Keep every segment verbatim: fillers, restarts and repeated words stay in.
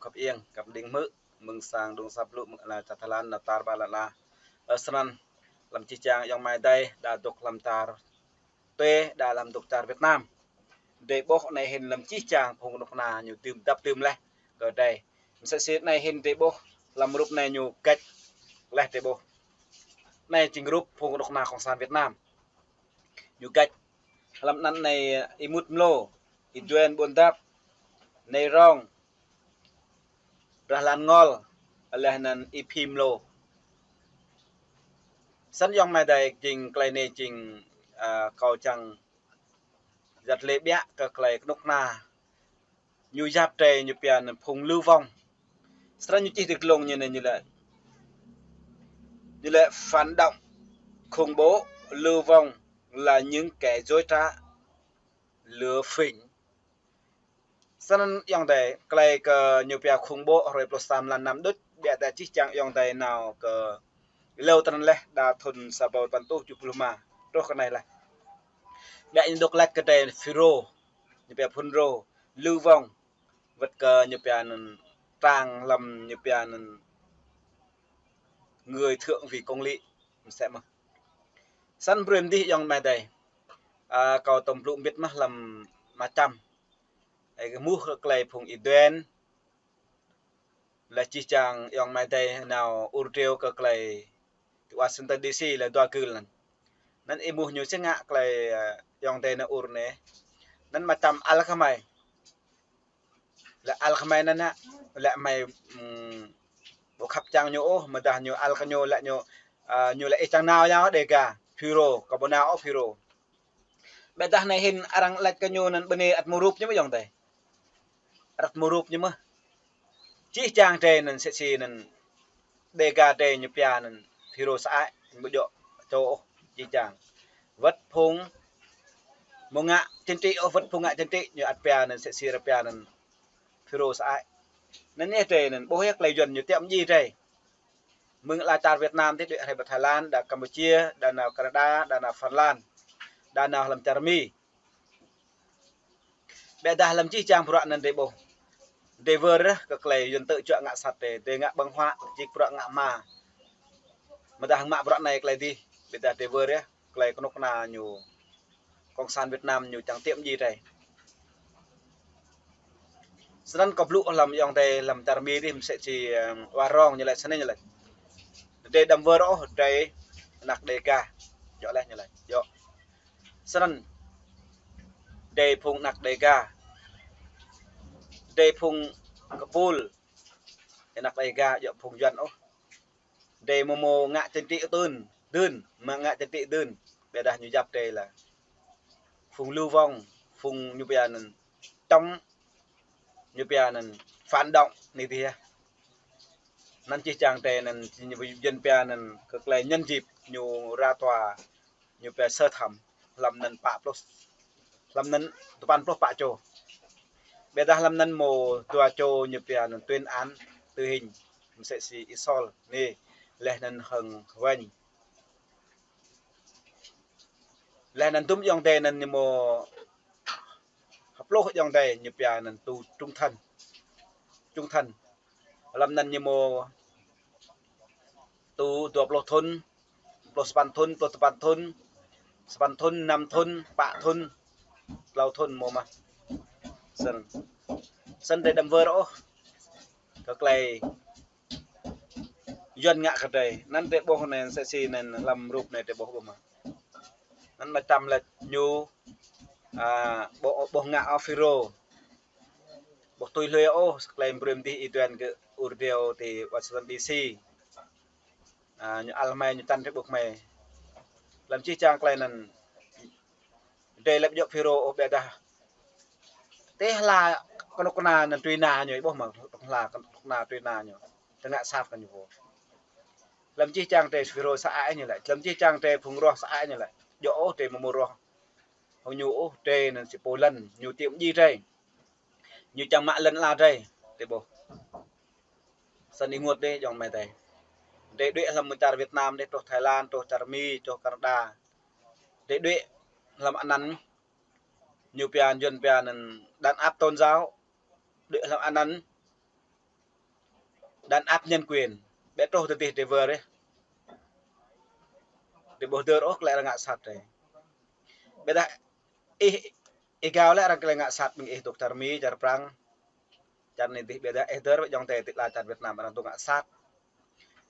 Khăp ieng, khăp đing hmư̆, mơ̆ng sang dŏng sap lu, mơ̆ng ala čar Thái Lan, nao tar ƀar lŏn ala. Ơ, snăn, lăm čih čang ayŏng amai adơi, đa dŏ lăm čar, tui đa lăm dŏ čar Việt Nam. Drei ƀuh anai hĭn lăm čih čang phung kơnuk kơna ñu dưm dăp dưm leh kơ drei. Msĕ si anai hĭn drei ƀuh lăm rup anai ñu găč leh drei ƀuh. Anai jing rup phung kơnuk kơna Cộng sản Việt Nam. Ñu găč lăm anăn anai Y Mut Mlô, Y Duen Ƀuôn Dap, Nay Rong, Rahlan Ngol, leh anăn Y Phi Mlô. Snăn ayŏng amai adơi jing klei anai jing, a, kâo čang yăt lĕ ƀiă kơ klei kơnuk kơna ñu yap drei ñu pia anăn phung lưu vong. Snăn ñu čih ti glông ñu anai ñu laĭ, ñu laĭ phản động, khủng bố, lưu vong là những kẻ dối trá, lừa phỉnh. Snăn ayŏng adơi, klei kơ ñu pia khủng bố hrơi pluh sa mlan năm đôč, ƀiădah čih čang ayŏng adơi nao kơ êlâo trăn leh đa thŭn sa rơbâo păn êtuh tơjuh pluh rơma truh kơ anai leh. Ƀiădah ñu dŏ lač kơ drei FULRO, ñu pia FULRO, lưu vong, wăt kơ ñu pia anăn trang lăm ñu pia anăn người thượng vì công lý, msĕ mơh. Snăn brơi mdih ayŏng amai adơi. A, kâo tơm blŭ mbĭt mơh lăm mčăm. Ơ, kơ muh kơ klei phung Y Duen. Leh čih čang ayŏng amai adơi nao ur dreo kơ klei ti Washington D C leh dua gưl anăn. Anăn ih muh ñu si ngă klei, a, ayŏng adơi nao ur anai. Anăn mčăm ăl kơ hmei. Lĕ ăl kơ hmei anăn hă, lĕ hmei, ưm, ƀu khăp čang ñu ôh, mơdah ñu ăl kơ ñu lĕ ñu, a, ñu lĕ ih čang nao yơh Đêga, FULRO, kâo ƀu nao ôh FULRO. Ƀiădah anai hĭn arăng lač kơ ñu anăn bơnê ăt mơ̆ rup ñu mơh ayŏng adơi. Ăt mơ̆ rup ñu mơh. Čih čang drei anăn msĕ si anăn Đêga drei ñu pia anăn FULRO sơăi, ƀu djŏ čô ôh čih čang. Wăt phung mơ̆ ngă chính trị ôh, wăt phung ngă chính trị ñu ăt pia anăn msĕ si arăng pia anăn FULRO sơăi. Anăn yơh drei anăn ƀuh yơh klei Yuăn ñu tiŏ mdjiê drei. Mơ̆ng ala čar Việt Nam dih đuĕ hrơi ƀă Thái Lan, đa Campuchia, đa nao Canada, đa nao Phần Lan, đa nao hlăm čar Mi. Ƀiădah lăm čih čang bruă anăn drei ƀuh. Drei wơr yơh kơ klei Yuăn tơčuă ngă sat drei, drei ngă ƀơ̆ng huă, čih bruă ngă hma. Mơdah mă bruă anai klei dih, ƀiădah drei wơr yơh klei kơnuk kơna ñu Cộng sản Việt Nam ñu čang tiŏ mdjiê drei. Snăn kâo blŭ lăm ayŏng adơi lăm čar Mi dih msĕ si, ơ, Wa Rong ñu lač snei ñu lač. Drei đăm wơr ôh, drei anak Đêga. Djŏ leh ñu lač. Djŏ. Snăn drei phung anak Đêga. Drei phung kơpul anak Đêga djŏ phung Yuăn ôh. Drei mơ̆ mơ̆ ngă chính trị tưn, dưn, mơ̆ ngă chính trị dưn. Ƀiădah ñu yap drei lĕ phung lưu vong, phung ñu pia anăn chống, ñu pia anăn phản động anei dih yơh. Anăn čih čang drei anăn ñu Yuăn pia anăn kơ klei nhân dịp ñu ra tòa ñu pia sơ thẩm hlăm anăn pă pluh, hlăm anăn tơpăn pluh pă čô. Ƀiădah hlăm anăn mơ̆ dua čô ñu pia anăn tuyên án tử hình msĕ si Y Sol anei, leh anăn Hưng Weng. Leh anăn dŭm ayŏng adơi anăn ñu mơ̆ hơpluh ayŏng adơi ñu pia anăn tù trung thân. Trung thân. Hlăm anăn ñu mơ̆ tù dua pluh thŭn, pluh sapăn thŭn, pluh tơpăn thŭn, sapăn thŭn, năm thŭn, pă thŭn, klâo thŭn mơ̆ mơh. Snăn. Snăn drei đăm wơr ôh kơ klei Yuăn ngă kơ drei. Anăn drei ƀuh anei msĕ si anăn hlăm rup anei drei ƀuh ƀuh mơh. Anăn mčăm lač ñu, a, ƀuh, ƀuh ngă ôh FULRO. Ƀuh tui hlue ôh, klei brơi mdih Y Duen gơ̆ ur dreo ti Washington D C. A, ñu ăl hmei ñu čan drei ƀuh hmei. Lăm čih čang klei anăn drei lĕ ƀu djŏ FULRO ôh ƀiădah ti hla kơnuk kơna anăn tui na ñu, ƀuh mơ̆, hla kơnuk kơna tui na ñu. Tơ ngă sat kơ ñu pô. Lăm čih čang drei FULRO sơăi ñu lĕ. Lăm čih čang drei phung roh sơăi ñu lĕ. Djŏ ôh drei mơ̆ mơ̆ roh hŏng ñu ôh, drei anăn si pô lăn, ñu tiŏ mdjiê drei. Ñu čang mă lăn ala drei, drei ƀuh. Snăn ih ênguôt dih ayŏng amai adơi. Drei đuĕ hlăm čar Việt Nam dih, truh Thái Lan, truh čar Mi, truh Canada. Drei đuĕ hlăm anăn ñu pia, Yuăn pia anăn đàn áp tôn giáo. Đuĕ hlăm anăn đàn áp nhân quyền. Ƀĕ truh tơ dih dêh wơr ih. Dêh ƀuh dơr ôh tơlơi arăng ngă sat dêh. Ƀiădah ih, ih gao lĕ arăng tơlơi ngă sat ƀing ih dŏ čar Mi, čar Prang. Čar anai dih ƀiădah ih dơr ƀơi ayŏng adơi tơlơi čar Việt Nam arăng dŏ ngă sat.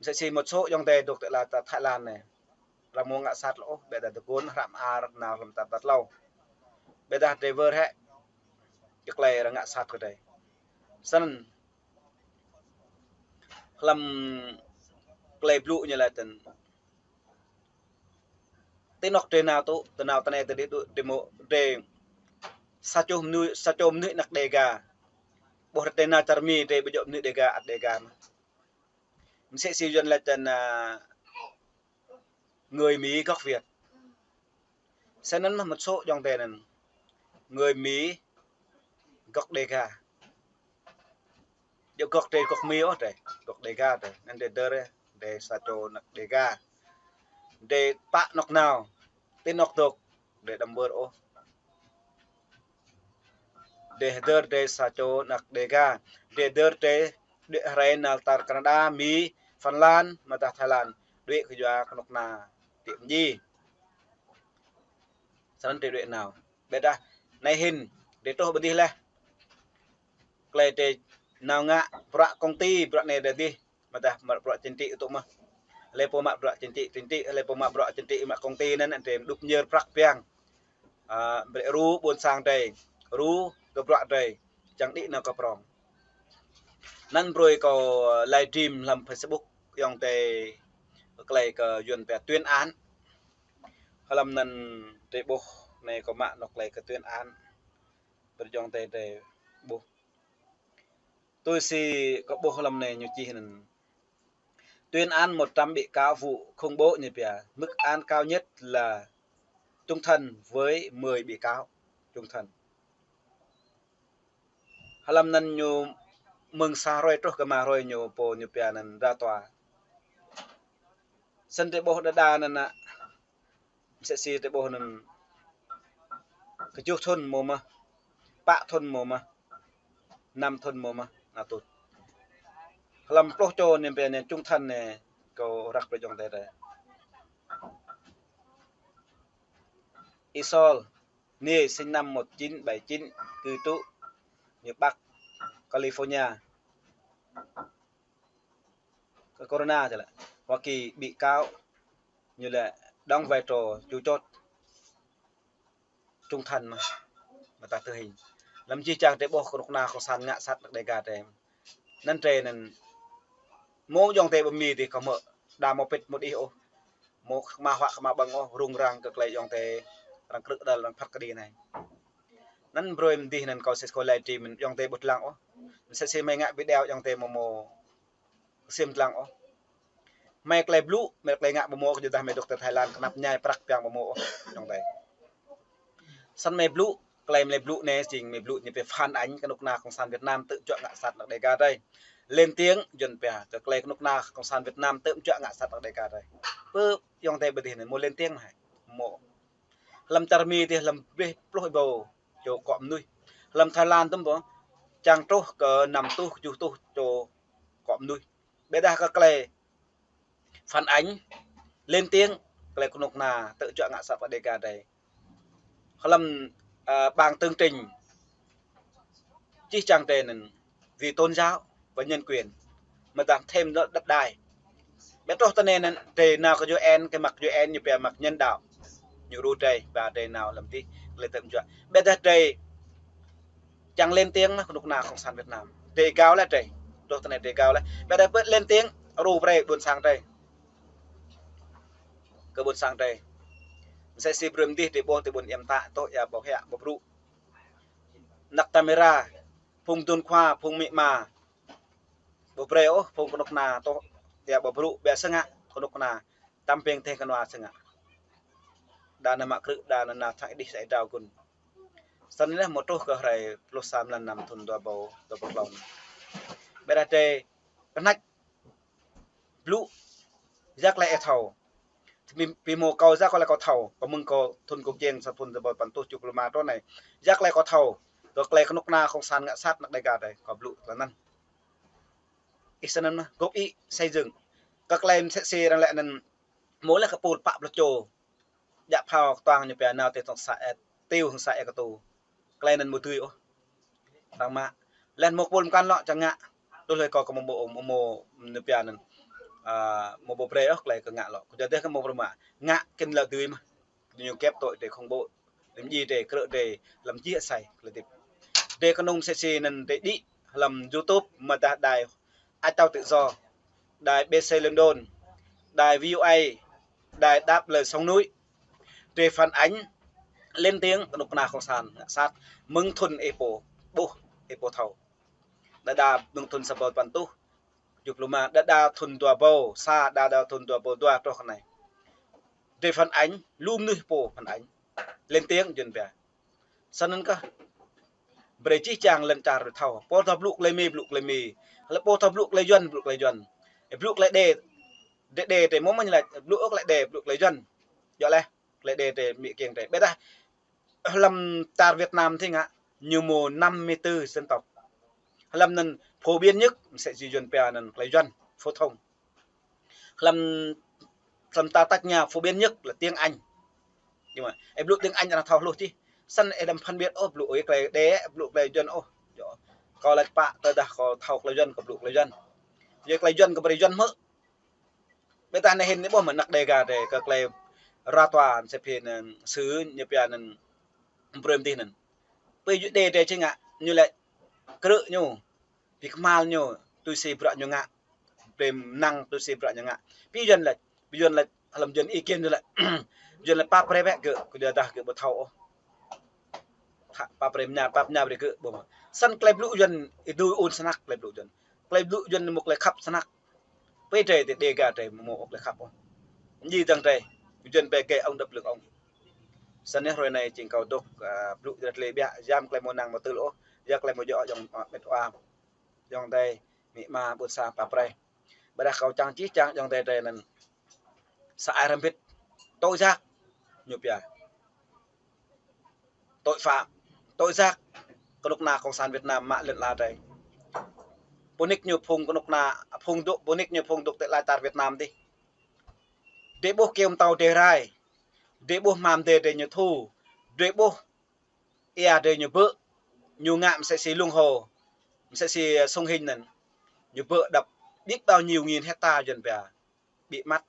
Msĕ si một số ayŏng adơi dŏ tơlơi čar Thái Lan anai. Arăng mơ̆ ngă sat lĕ ôh, ƀiădah tơguan hrăm ar nao hlăm čar ƀat hlâo. Ƀiădah dêh wơr hĕ. Tơlơi arăng ngă sat kơ dêh. Snăn hlăm tơlơi blŭ ñu laĭ tơ̆n. Ti anŏ dêh nao tŭ, dêh nao tơ anai tơ dih tŭ, dêh mơ̆ dêh sa čô mơnuih, sa čô mơnuih anăk Đêga. Ƀuh dêh nao čar Mi dêh ƀu djơ̆ mơnuih Đêga, ăt Đêga mơh. Msĕ si Yuăn laĭ tơ̆n, a, người Mỹ gốc Việt. Snăn mơh một số ayŏng adơi anăn. Người Mỹ gốc Đêga. Djơ̆ gốc dêh gốc Mi ôh dêh, gốc Đêga dêh. Anăn dêh dơr dêh sa čô anăk Đêga. Dêh pă anŏ nao, ti anŏ dŏ, dêh đăm wơr ôh. Dêh dơr dêh sa čô anăk Đêga. Dêh dơr dêh đuaĭ hrơi nao čar Canada, Mi, Phần Lan, mơ̆ dah Thái Lan. Đuaĭ kơ yua kơ anŏ nao ti mjĭ. Snăn dêh đuaĭ nao. Ƀiădah anai hĭn, dêh truh ƀơi dih leh. Tơlơi dêh nao ngă bruă công ty, bruă anai dêh dih. Mơ̆ dah mă bruă chính trị tŭ mơh. Hlơi pô mă bruă chính trị, chính trị, hlơi pô mă bruă chính trị mă công ty anăn dêh đŭp ñơr prăk piăng. A, brơi ru ƀuôn sang dêh, ru kơ bruă dêh, čang đĭ nao kơ prŏng. Anăn brơi kâo livestream hlăm Facebook ayŏng adơi tơlơi kơ Yuăn pia tuyên án. Hlăm anăn dêh ƀuh anai kâo mă anŏ tơlơi kơ tuyên án. Brơi ayŏng adơi dêh ƀuh. Tui si kâo ƀuh hlăm anai ñu čih anăn. Tuyên án một trăm bị cáo vụ khủng bố ñu pia. Mức án cao nhất là chung thân với mười bị cáo. Chung thân. Hlăm anăn ñu mơ̆ng sa hrơi truh kơ rơma hrơi ñu pô ñu pia anăn ra tòa. Snăn dêh ƀuh đơđa anăn nă. Msĕ si dêh ƀuh anăn kjuh thŭn mơ̆ mơh, pă thŭn mơ̆ mơh, năm thŭn mơ̆ mơh, nao tŭ. Hlăm pluh čô anăn pia anăn chung thân anai kâo răk brơi ayŏng adơi dêh. Y Sol, anai sinh năm một chín bảy chín, cư trú như Bắc California. Kơ Corona či lĕ, Hoa Kỳ bị cáo ñu lĕ đóng vai trò chủ chốt chung thân mơh, mơ̆ dah tử hình. Hlăm jih jang dêh ƀuh kơ anŏ nao cộng sản ngă sat anăk Đêga dêh. Anăn dêh anăn mơ̆ ayŏng adơi ƀơi Mi dih kâo mơ̆ đa mơ̆ pĭt mơ̆ đih ôh. Mơ̆ kơ mă huă kơ mă ƀơ̆ng ôh, rŭng răng kơ tơlơi ayŏng adơi arăng krư̆ đăl arăng phat kơđi anai. Anăn brơi mơ̆ dih anăn kâo sĭt kâo livestream mơ̆n ayŏng adơi ƀu lăng ôh. Msĕ si mơi ngă video ayŏng adơi mơ̆ mơ̆ ksiêm lăng ôh. Mơi tơlơi blŭ, mơi tơlơi ngă ƀu mơ̆ kơ yua dah mơi dŏ tơ Thái Lan kơnăp ñai prăk piăng ƀu mơ̆ ôh ayŏng adơi. Snăn mơi blŭ, tơlơi mơi blŭ anai jing mơi blŭ ñu pia phản ánh kơ anŏ nao cộng sản Việt Nam tơl juă ngă sat anăk Đêga dêh. Lên tiếng Yuăn pia, kơ tơlơi kơ anŏ nao cộng sản Việt Nam tơl juă ngă sat anăk Đêga dêh. Pơ ayŏng adơi ƀơi dih anăn mơ̆ lên tiếng mơh. Mơ̆. Hlăm čar Mi dih hlăm ƀlĕh pluh êbâo čô akŏ mơnuih. Hlăm Thái Lan tơm ƀuh čang truh kơ năm rơtuh kjuh rơtuh čô akŏ mơnuih. Ƀiădah kơ tơlơi phản ánh, lên tiếng, tơlơi kơ anŏ nao tơl juă ngă sat anăk Đêga dêh. Hlăm, a, bảng tường trình jih jang dêh anăn vì tôn giáo và nhân quyền. Mơ̆ dah thêm đó đất đai. Ƀiădah truh tơ anai anăn dêh nao kơ U N, kơ mă U N ñu pia mă nhân đạo. Ñu ru dêh, ba dêh nao hlăm dih, tơlơi tơm juă. Ƀiădah dêh čang lên tiếng mơh kơ anŏ nao cộng sản Việt Nam. Dêh gao leh dêh. Truh tơ anai dêh gao leh. Ƀiădah pơ lên tiếng, ru brơi ƀuôn sang dêh. Kơ ƀuôn sang dêh. Msĕ si brơi mơ̆ dih dêh ƀuh dêh ƀuôn Iăm Tăk tŏ ia ƀuh hia ƀuh brŭ. Anăk Tamera, phung dŭn khua, phung amĭ ama. Ƀu brơi ôh, phung kơnuk kơna tŏ, ia ƀuh brŭ, ƀiă sơngă, kơnuk kơna, tăm pêng teh kơnua sơngă. Đa nao mă krư̆, đa nao thăng đih sa êdrao gŭn. Snăn leh mơ̆ truh kơ hrơi pluh sa mlan năm thŭn dua êbâo dua pluh klâo. Ƀiădah dêh, kơnač, blŭ, ya tơlơi ih thâo. Bi, bi mơ̆ kâo ya tơlơi kâo thâo, kâo mơ̆ng kâo thŭn kâo kiăng sa thŭn dua êbâo păn rơtuh kjuh pluh rơma truh anai. Ya tơlơi kâo thâo, kơ tơlơi kơ anŏ nao cộng sản ngă sat anăk Đêga dêh, kâo blŭ tơlơi anăn. Ih sơnăn mơ̆n, gŏp ih xây dựng. Kơ klei msĕ si arăng laĭ anăn mơ̆ lĕ kơ pul pă pluh čô. Djă phao kơtuang ñu pia nao tơ tŏng sa e, tiu hăng sa e kơ tu. Klei anăn mơ̆ dưi ôh. Arăng mă. Lĕ mơ̆ pul mkăn lŏ čang ngă. Tui hlơi kâo kơ mơ̆ ƀu, mơ̆, mơ̆ ñu pia anăn. A, mơ̆ ƀu brơi ôh klei kơ ngă lŏ. Kơ jadeh kơ mơ̆ brơi mă. Ngă kĭn lŏ dưi mơ̆n. Ñu kĕp tui drei khŏng ƀu. Lăm dji drei, krư̆ drei, lăm djih asai, lăm dip. Drei kơnung msĕ si anăn drei đĭ, lăm YouTube, mơ̆ dah đài, Ach Tâo Tự Do, đài B C London, đài V O A, đài Đáp Lời Sông Núi. Drei phản ánh, lên tiếng, kơnuk kơna cộng sản, ngă sat, mơ̆ng thŭn ih pô, ƀuh, ih pô thâo. Đa đa mơ̆ng thŭn sa ƀâo păn tuh, kơjuh pluh ma, đa đa thŭn dua ƀâo sa, đa đa thŭn dua ƀâo dua truh kơ anai. Drei phản ánh, lu mnuih pô phản ánh. Lên tiếng Yuăn pia. Sơnăn kơ. Brei jih jang lŏn čar thâo. Pô thâo blŭ klei Mi, blŭ klei Mi. Lĕ pô thâo blŭ klei Yuăn, blŭ klei Yuăn. Ê, blŭ klei Đê. Đê, Đê, Đê, mơ̆ mơ̆n lač. Blŭ ôh klei Đê, blŭ klei Yuăn. Djŏ leh. Klei Đê, Đê, Mi kiăng Đê. Ƀiădah lăm čar Việt Nam thing hă, ñu mơ̆ năm mươi tư dân tộc. Lăm anăn phổ biến nhất, msĕ si Yuăn pia anăn klei Yuăn, phổ thông. Lăm, lăm ta tăk ña phổ biến nhất là tiếng Anh. Nhưng mà, ê, blŭ tiếng Anh arăng thâo hluh čih. Săn ê đăm phân biệt, ôh, blŭ ơi klei Đê, blŭ klei Yuăn, ôh. Djŏ. Kâo lač pă, tơdah kâo thâo klei Yuăn, kâo blŭ klei Yuăn. Yua klei Yuăn kơ brei Yuăn hmư̆. Ƀiădah anai hĭn anai ƀuh mơ̆n anak Đêga drei kơ klei ră tua, msĕ phi anăn, sư ñu pia anăn, brơi mdih anăn. Pơ yua Đê drei čih ngă, ñu lač krư̆ ñu, bi kmhal ñu, tui si bruă ñu ngă, brơi mơnăng tui si bruă ñu ngă. Pơ Yuăn lač, pơ Yuăn lač, hlăm Yuăn ý kiến ñu lač, Yuăn lač pap brơi bĕ gơ̆, kơ jadeh gơ̆ ƀu thâo ôh. Pap brơi mñă, pap mñă brơi gơ̆ ƀuh mơ̆n. Săn klei blŭ Yuăn, ih dưi ôn snăk klei blŭ Yuăn. Klei blŭ Yuăn mơ̆ klei khăp snăk. Pơ drei tơ Đêga drei mơ̆ mơ̆ klei khăp ôh. Ñu dăng drei, Yuăn pia gay ông đập lưng ông. Săn anai hruê anai jing kâo dôk, a, blŭ drei lĕ biă, yam klei mơ̆ năng mơ̆ tơl ôh, yam klei mơ̆ djŏ ayŏng, a, met wa. Ayŏng adei, amĭ ama, ƀuôn sang pap brơi. Ƀiădah kâo čang čih čang ayŏng adei drei anăn. Sa ai hrăm bĭt. Tội ác. Ñu pia. Tội phạm. Tội ác. Kơnuk kơna cộng sản Việt Nam mă lŏn ala drei. Pơnik ñu phung kơnuk kơna, phung dŏ, pơnik ñu phung dŏ tơ ala čar Việt Nam dih. Drei ƀuh kơyâo mtâo drei rai. Drei ƀuh hmam drei, drei ñu thu. Drei ƀuh ia drei ñu bơ̆, ñu ngă msĕ si Lung Hô, msĕ si Sông Hinh anăn. Ñu bơ̆ đập biết bao nhiêu nghìn hecta Yuăn pia. Bị mất.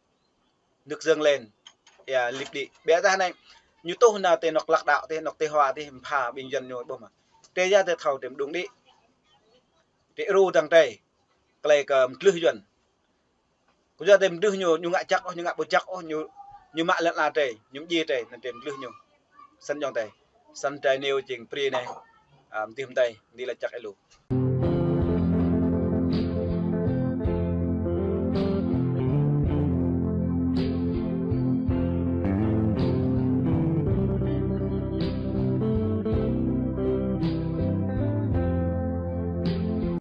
Nước dâng lên. Ia, lip đĭ. Ƀiădah anai, ñu tuh nao tơ anŏ lăk đăo tơ, anŏ tơ hua tơ, mpha ƀing Yuăn ñu ƀuh mơ̆n. Drei ya drei thâo drei mđung đĭ. Drei ru dăng drei. Klei kơ mdlưh Yuăn. Kơ jadeh mdlưh ñu, ñu ngă jăk ôh, ñu ngă ƀu jăk ôh, ñu, ñu mă lŏn ala drei, ñu mdjiê drei, anăn drei mdlưh ñu. Săn ayŏng adei. Săn drei nêu jing pri anai, a, mdih mdei, mdih lač jăk êlâo.